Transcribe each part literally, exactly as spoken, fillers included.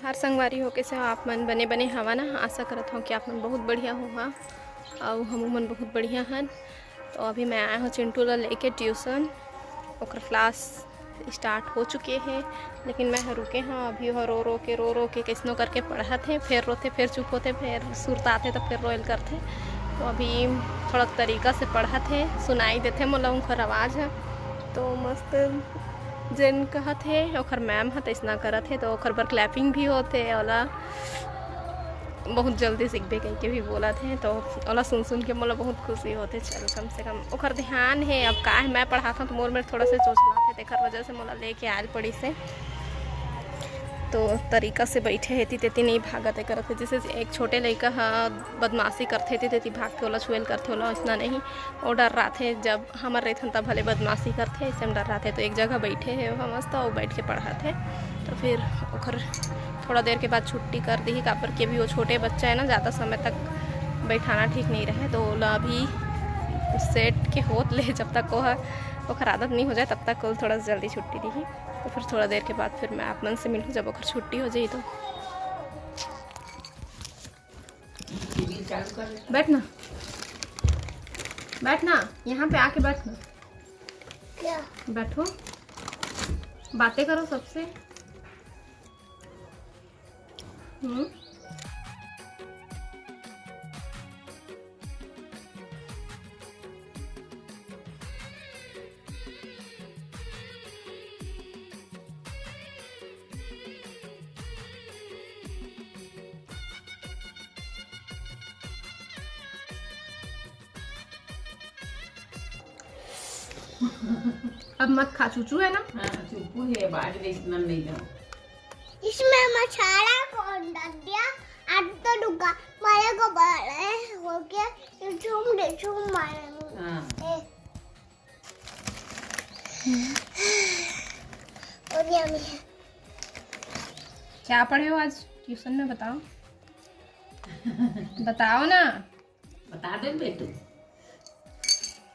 हर संगवारी हो, कइसे हो आप मन? बने बने हवा ना? आशा करत हव कि आप मन बहुत बढ़िया होहा, अउ हमू मन बहुत बढ़िया हन। तो अभी मैं आए हव चिंटू ला लेके ट्यूशन, ओकर क्लास स्टार्ट हो चुके हे, लेकिन मैं ह रुके हव। अभी ओह रो रो के, रो रो के कइसनो करके पढ़त हे, फेर रोथे, फेर चुप होथे, फेर सुरताथे तो फेर रोयल करथे। तो अभी थोड़ा तरीका से पढ़त हे, सुनाई देथे मोला ओकर आवाज़ ह। तो मस्त जेन कहत हे ओकर मैम ह तइसना करत हे, तो ओकर बर क्लैपिंग भी होथे। ओला बहुत जल्दी सीखबे कहिके भी बोलत हे, तो ओला सुन सुन के मोला बहुत खुशी होथे। चल, कम से कम ओकर ध्यान हे। अब का हे, मैं पढ़ात हव तो मोर मेर थोड़ा से चोचलाथे, तेकर वजह से मोला लेके आयल पड़िस हे। तो तरीका से बइठे हे, एती तेती नइ भागत हे करत हे। जइसे एक छोटे लइका ह बदमाशी करथे, एती तेती भाग के ओला छुएल करथे, ओला अइसना नहीं। ओ डर्राथे, जब हमर रहिथन त भले बदमाशी करथे, अइसे में डर्राथे। तो एक जगह बइठे हे ओह मस्त, अउ बइठ के पढ़त हे। तो फिर ओकर थोड़ा देर के बाद छुट्टी कर दिही, काबर कि अभी वो छोटे बच्चा हे ना, ज़्यादा समय तक बइठाना ठीक नइ रहे। तो ओला अभी सेट के होत ले, जब तक ओह, ओकर आदत नइ हो जाए, तब तक ओला थोड़ा जल्दी छुट्टी दिही। तो फिर थोड़ा देर के बाद फिर मैं आप मन से मिलहूँ, जब ओकर छुट्टी हो जाही तो। बैठ ना, बैठ ना, यहाँ पे आके बैठ ना। क्या? बैठो, बातें करो सबसे। हम्म। अब मत खा, चूचू है ना। हाँ, चूचू है, बाद में इतना नहीं दो। इसमें मसाला कौन डाल दिया? आज तो डुबा, मेरे को बड़े हो गया, ये झूम दे, झूम मारेंगे। हाँ। ए। और यम्मी है। क्या पढ़े हो आज ट्यूशन में, बताओ। बताओ ना। बता दे बेटू,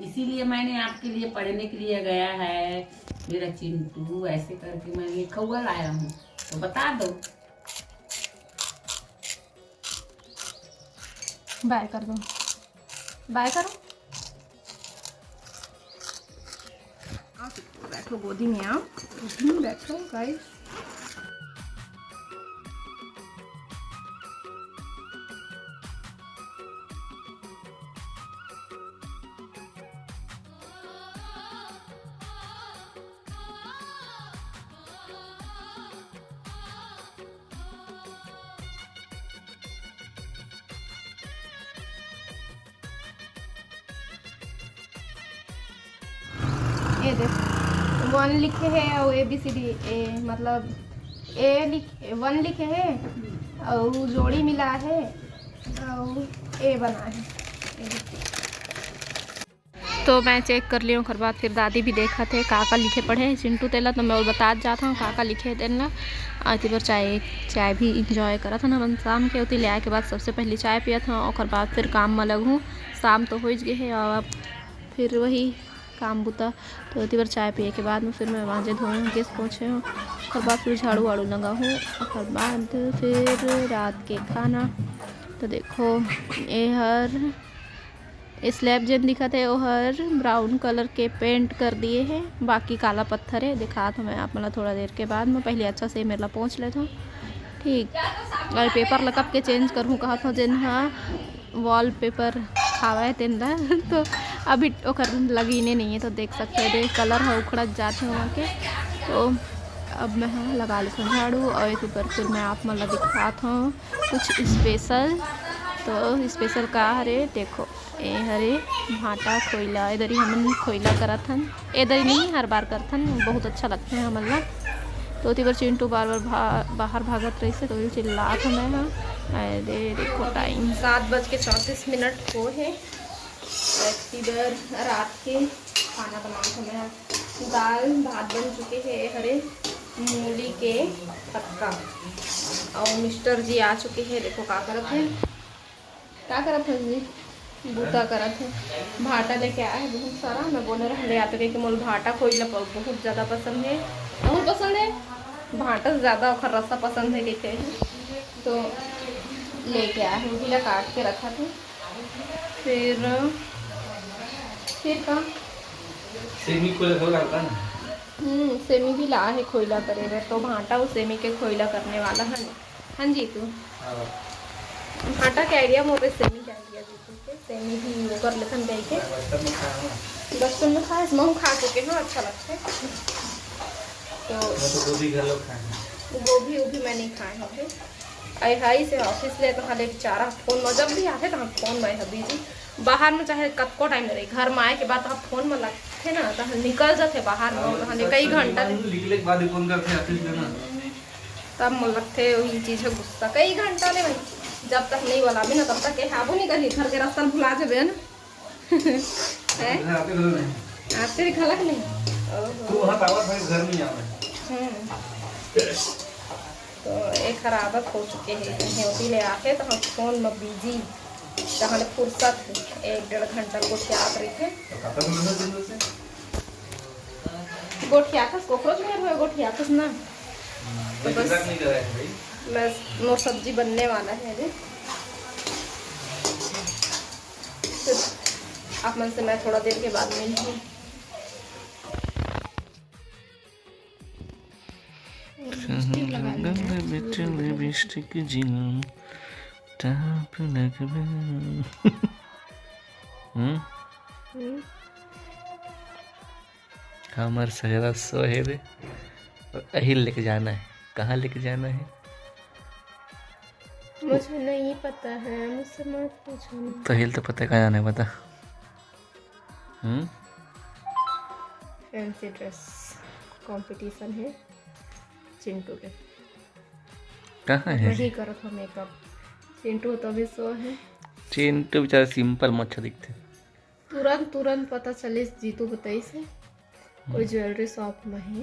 इसीलिए मैंने आपके लिए पढ़ने के लिए गया है मेरा चिंटू, ऐसे करके मैं लिखौआ लाया हूँ, तो बता दो। बाय कर दो, बाय करो। आओ, बैठो गोदी में, आओ। हम्म, बैठो गाइस। ये देख, वन लिखे हे अउ ए बी सी डी, ए मतलब ए लिख, वन लिखे हे अउ जोड़ी मिला हे अउ ए बना हे। ये देख। तो मैं चेक कर लियो, ओकर बाद फिर दादी भी देखत हे का का लिखे पढ़े हे चिंटू तेला, तो मैं ओला बतात जात हूँ का का लिखे हे तेन ला। अउ एती बर चाय, चाय भी इंजॉय करत हन हमन शाम के। ओती ले आए के बाद सबसे पहली चाय पियत हूँ, ओकर बाद फिर काम में लगहूँ। शाम तो होइच गे हे, अउ अब फिर वही काम बुता। तो एती बर चाय पिए के बाद में फिर मैं मांजे धोए हूँ, गैस पोछे हूँ, ओकर बाद फिर झाड़ू वाड़ू लगाहूँ, ओकर बाद फिर रात के खाना। तो देखो, ए हर स्लैब जेन दिखत हे, ओहर ब्राउन कलर के पेंट कर दिए हे, बाकी काला पत्थर हे। दिखात हूँ मैं आप मन ला थोड़ा देर के बाद में, पहले अच्छा से मेर ला पोंछ लेत हूँ, ठीक। अउ पेपर ला कब के चेंज करहूँ कहत हूँ, जेन ह वॉलपेपर हावय तेन ला। तो अभी ओकर लगीने नहीं है, तो देख सकते हो, देख कलर ह उखड़त जात हे वहाँ के। तो अब मैं ह लगा लेत हूँ झाड़ू, अउ एकर ऊपर फिर मैं आप मन ला दिखात हूँ कुछ स्पेशल। तो स्पेशल का हरे, देखो, ए हरे भाटा खोइला, ए दरी हमन खोइला करत हन, ए दरी नहीं, हर बार करथन, बहुत अच्छा लगथे हमन ला। तो ओती बर चिंटू बार बार भा-, बाहर भागत रहिस हे, तो ओही चिल्लात हन मैं ह। अरे देखो, टाइम सात बज के चौंतीस मिनट हो हे। अउ एती बर रात के खाना बनात हन मैं ह। दाल भात बन चुके हे, हरे मूली के पत्ता, अउ मिस्टर जी आ चुके हे। देखो का करत हे, का करत हस जी? बूता करत हे। भाटा लेके आए हे बहुत सारा, मैं बोले रहे ले आते, कहिके मोला भाटा खोइला प-, बहुत ज़्यादा पसंद हे। बहुत पसंद हे। भांटा से ज्यादा ओखर रसा पसंद हे कहिथे, तो लेके आए हे, उही ला काट के रखत हे। फिर, फिर का? सेमी खोइला घलो डालता ना? हम्म, सेमी भी ला हे खोइला करे बर, तो भांटा अउ सेमी के खोइला करने वाला हे। हाँ जी, तू हाँ। भांटा के आइडिया मोर सेमी के आइडिया दे। सेमी भी वो कर लेथन कहिके। बचपन में खाए हूँ। बचपन में खाए, महू खा चुके हंव, अच्छा लगथे। तो मैं तो गोभी घलो खाए हूँ। गोभी उभी मैं नहीं खाए हंव। आई हाई से ऑफिस ले तो हाले बेचारा फोन में, जब भी आथे तो फोन में है बिजी। बाहर में चाहे कतको टाइम रही, घर में आए के बाद तो फोन में लगथे ना, तो निकल जाथे बाहर में, हाँ, तो हाले कई घंटा ले। निकले के बाद ही फोन करथे ऑफिस ले ना। तब मोला लगथे वही चीज है गुस्सा। कई घंटा ले भाई, जब तक नहीं बोलाबे ना, तब तक के हाबो नहीं करी, घर के रास्ता भुला जाबे ना। हैं? घर आते घलो नहीं। आते घलक नहीं। ओहो। तू वहाँ टावर भाई घर नहीं आवे। हम्म। तो एक हर आदत हो चुके हे, कहीं होती ले आके तो हम फोन में बिजी, तहाँ ले फुर्सत हे, एक डेढ़ घंटा गोठियात रहिथे। तो कतक मिलत हे दिन से? गोठियाथस, कोकरोच मेर होय गोठियाथस ना। हम्म, तो बस, नहीं करा है भाई। बस मोर सब्जी बनने वाला है अभी। फिर आप मन से मैं थोड़ा देर के बाद मिलती हूँ। लिपस्टिक लगा ली है। लिपस्टिक जिला टाप लगबे। हम्म? हम्म। हमर सगरा सो हे रे, और अही लेके जाना है। कहाँ लेके जाना है? मुझे नहीं पता है, मुझसे मत पूछो ना। तो हिल तो पता है, कहाँ जाना है, बता। हम्म? फैंसी ड्रेस कंपटीशन है चिंटू के। कहाँ है? वही करत हो मेकअप। चिंटू तो अभी सो है। चिंटू बेचारा सिंपल मच्छर दिखते। तुरंत, तुरंत पता चलिस, जीतू बताइस हे, कोई ज्वेलरी शॉप में है।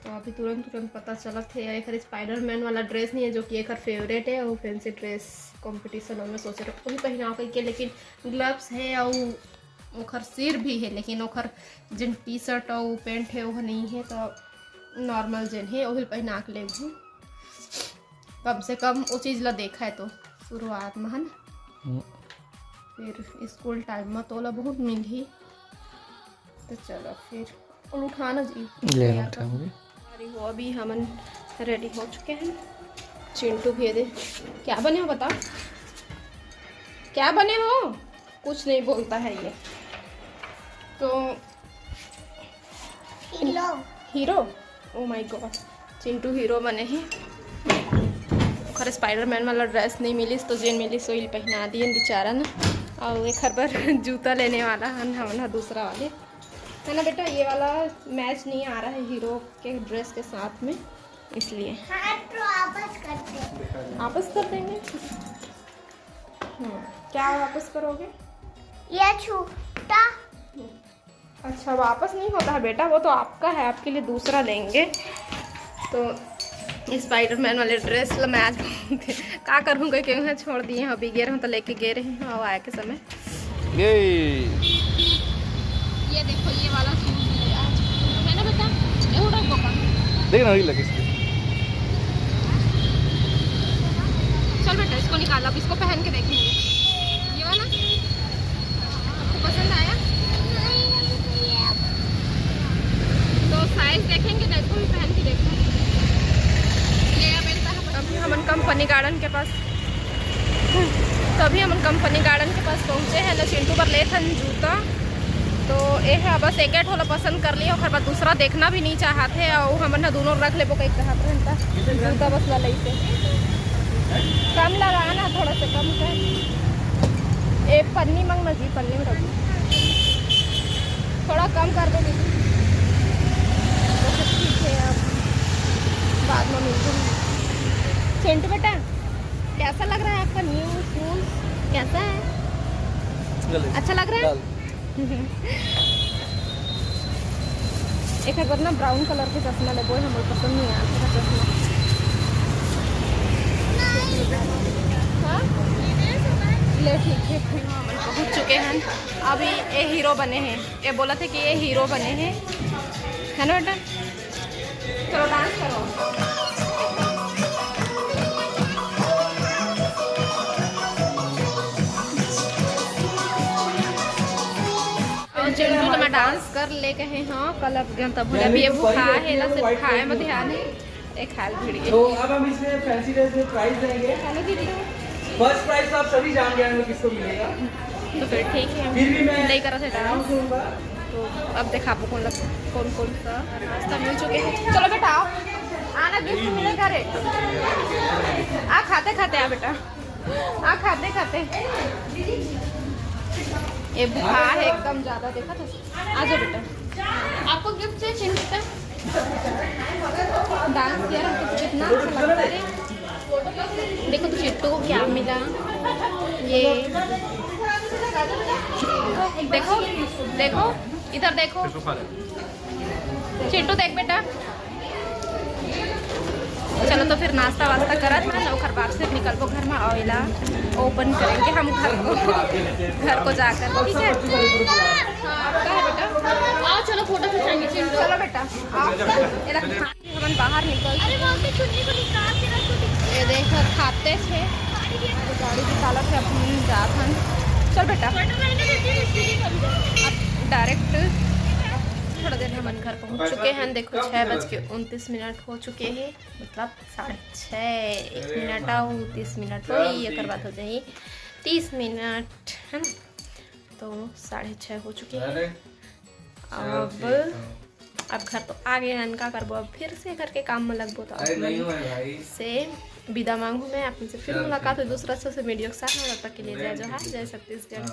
तो अभी तुरंत, तुरंत पता चलत हे। एकर स्पाइडरमैन वाला ड्रेस नहीं है, जो कि एकर फेवरेट है, वो फैंसी ड्रेस कंपटीशन में सोचे रहे वही पहनाव के, लेकिन ग्लव्स है और ओखर सिर भी है, लेकिन ओखर जिन टी शर्ट और पैंट है, वो नहीं है, तो नॉर्मल जिन है, वही पहना के लेबू। कम से कम वो चीज ला देखा है तो शुरुआत में, है ना? हम्म। फिर स्कूल टाइम में तोला बहुत मिलही। तो चलो फिर, और उठाना जी। ले, या तो उठाऊंगी। अरे हो, अभी हमन रेडी हो चुके हैं। चिंटू भी दे, क्या बने हो बता, क्या बने हो? कुछ नहीं बोलता है ये तो। Hero. Hero? Oh my God, Chintu hero बने हे। ओकर स्पाइडरमैन वाला ड्रेस नहीं मिलिस, तो जेन मिलिस, वही पहना दिए बेचारा ना। और एक हर बार जूता लेने वाला हन हमन ह दूसरा वाले, है ना बेटा? ये वाला मैच नहीं आ रहा है हीरो के ड्रेस के साथ में, इसलिए। हाँ, तो वापस करते हैं। वापस कर देंगे। हम्म, क्या वापस करोगे? ये छोटा। अच्छा, वापस नहीं होता है बेटा, वो तो आपका है, आपके लिए दूसरा लेंगे। तो स्पाइडरमैन वाले ड्रेस ला मैं आज का करूँगा, क्यों है, छोड़ दिए हैं, अभी गे रहे हूँ तो लेके गे रहे हूँ, और आए के समय। ये ये देखो, ये वाला सूट भी है आज, है ना बेटा? ये उड़ा को का? देख ना, वही लगे इसके। चल बेटा, इसको निकाल, अब इसको पहन के देखेंगे। ये वाला आपको पसंद आया? तो साइज देखेंगे ना, इसको भी पहन के देखो। ये अब इनका अभी हमन कंपनी गार्डन के पास, तो अभी हमन कंपनी गार्डन के पास पहुँचे हैं ना, चिंटू बर लेथन जूता। तो ये है, बस एक ठो ला पसंद कर लिया, ओकर बाद दूसरा देखना भी नहीं चाहत है, और हमन ह दोनों रख लेबो कहीं चाहत रहन ता। जूता बस ला लइसे कम लगा ना, थोड़ा सा कम कर। ए पन्नी मंग ना जी, पन्नी में रख, थोड़ा कम कर दो दीदी। तो फिर ठीक है, अब बाद में मिलते हैं। चिंटू बेटा, कैसा लग रहा है आपका न्यू शूज? कैसा है? गलत। अच्छा लग रहा है? लाल। एक बार ना ब्राउन कलर के चश्मा लेबो, हमर पसंद नहीं आया था चश्मा। हाँ? ले ठीक है। हमन पहुँच चुके हैं। अभी ये हीरो बने हैं, ये बोला थे कि ये हीरो बने हैं, है ना बेटा? चलो डांस करो। और चिंटू तो मैं डांस कर ले कहे हाँ, कल अब गन तब अभी ये भूखा है ना, सिर्फ खाए में ध्यान है। एक हाल भिड़ गए। तो अब हम इसे फैंसी ड्रेस में प्राइस देंगे। हेलो दीदी। फर्स्ट प्राइस तो आप सभी जान गए होंगे किसको मिलेगा। तो फिर ठीक है, फिर भी मैं लेकर आते डांस। तो अब देखा आपको कौन लग, कौन कौन सा नाश्ता मिल चुके हैं। चलो बेटा आओ, आना गिफ्ट मिलेगा रे। आ खाते खाते आ बेटा, आ खाते खाते। ये भूखा है एकदम ज्यादा, देखा तो। आ जाओ बेटा, आपको गिफ्ट चाहिए चिंटू का? डांस किया हमको तो कितना अच्छा लगता है रे। देखो तो चिट्टू को क्या मिला, ये देखो, देखो, इधर देखो। चिंटू देख बेटा। चलो तो फिर नाश्ता वास्ता करत हन, ओकर बाद फिर निकलबो घर में, आवेला ओपन करेंगे हम घर को, घर को जाकर, ठीक है। हाँ, का है बेटा? आओ चलो फोटो खिंचाएंगे, चलो। चलो बेटा, आओ। ये रख, हमन बाहर निकल। अरे वहाँ से चुन्नी को निकाल के रख दो। ये देखो खाते थे, गाड़ी निकालत है, अपन जात हन। चल बेटा, अब डायरेक्ट थोड़ा देर हमन घर पहुँच चुके हैं। देखो छः बज के उनतीस मिनट हो चुके हैं, मतलब साढ़े छः, एक मिनट आओ, तीस मिनट हो ही, ये कर बात हो जाए तीस मिनट, है ना? तो साढ़े छः हो चुके हैं। अब अब घर तो आ गए हैं, का करबो, अब फिर से घर के काम में लगबो। तो आप मन से विदा मांगू मैं, आप मन से फिर मुलाकात हो दूसरा से वीडियो के साथ। तब तक के लिए जय जोहार, जय छत्तीसगढ़।